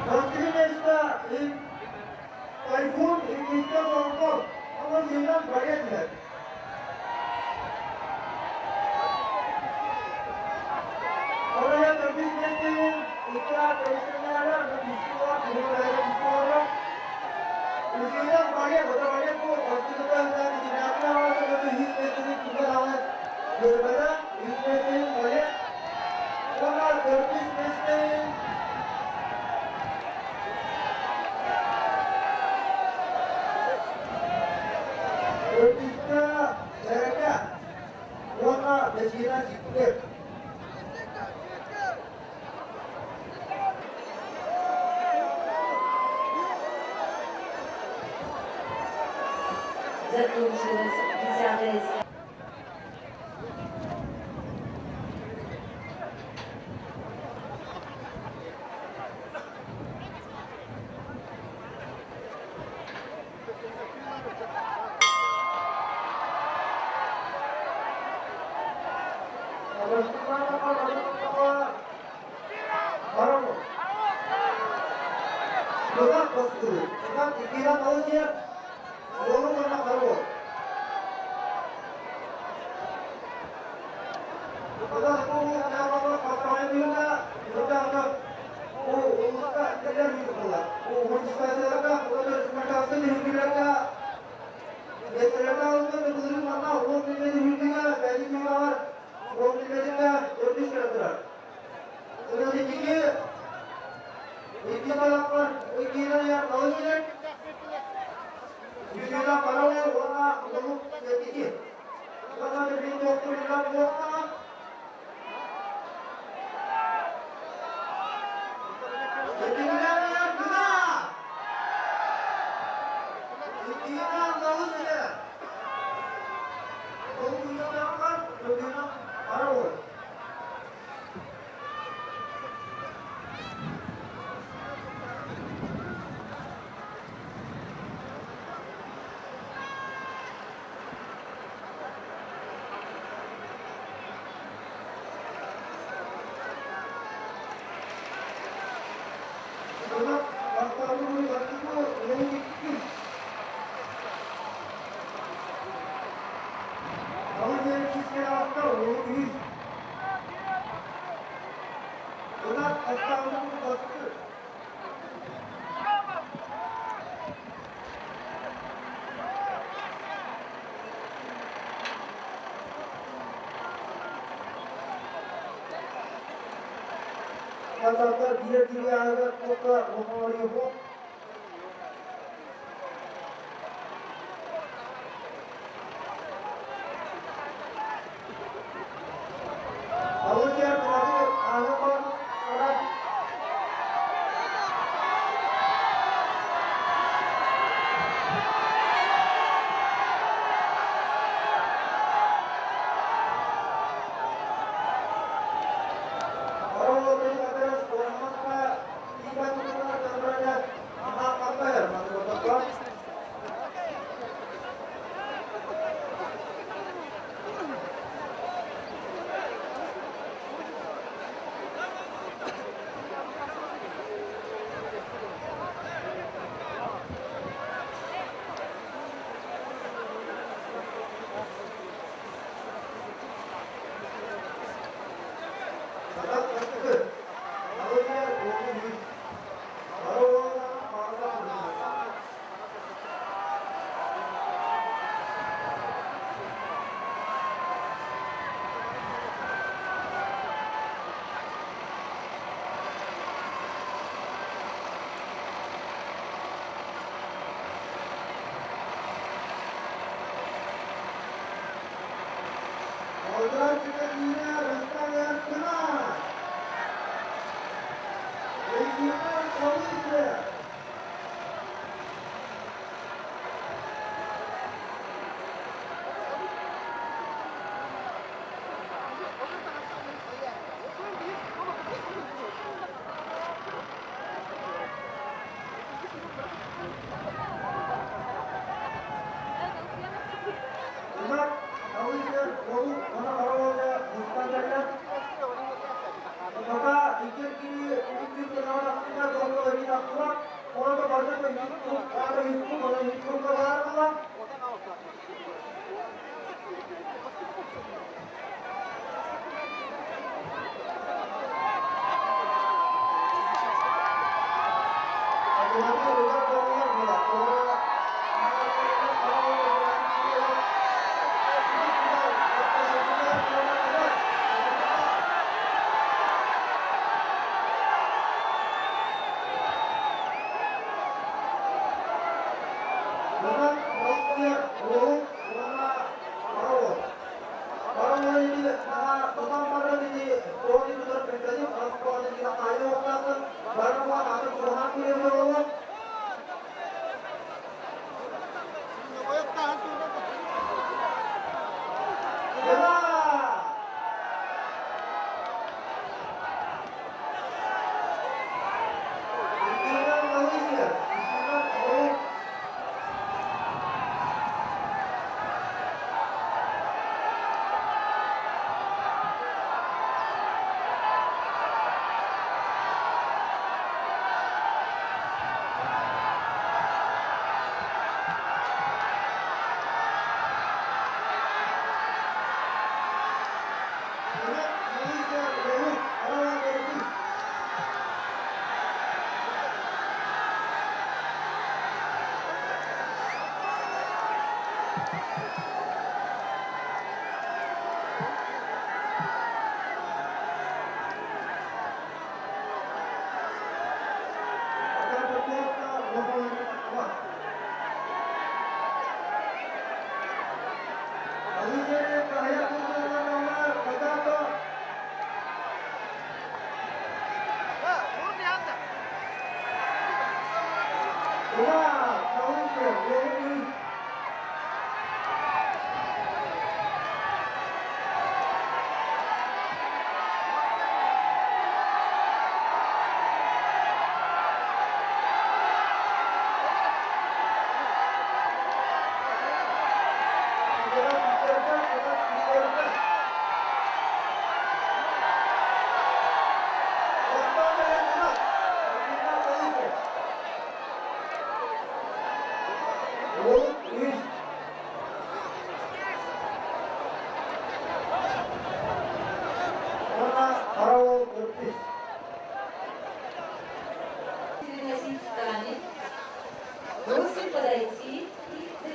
Бастакы миэстэ Тайфун иккистэ Солков, уонна Зинан Багетнер. Оройо төрдүс миэстэнин икки профессионалар Үсүһүнэн Багет, ота Багет бу бастакыта итинээхтэн аҕата үһүс миэстэни кимгэ даҕаны биэрбэтэ. Үһүс миэстэнин Багет уонна төрдүс миэстэнин Төрдүскэ Бэрэкэ уонна бэсиһинэн Сиккиэр. Закончилась десятая. Кытаат бастыыр. Кытаат иккиһинэн алыс иһэр. Уолу уонна хара уол. Кытаат бу улууска кэлэр ыытыллар. Муниципалитетка, республиканскай миэстэлэргэ алынна былырыын манна 10 миллион үрдүгэ бэйэтин түһүмэҕэр 10 миллионга төрдүс кэлэн турар. Ырытыгы икки талаппар иккиинэн ыйар алыс илик, үсүнэн параллель уонна улуу сэттики. Уонна билигин туохтур буолла. Иккиинэн гына! Иккиинэн алыс илик. Толкуйдааххар төрдүнэн параллель. Казахтар биир ааҕар туохха оҥоруоҕу Алыс ааҕар Переносить танец. Просим подойти и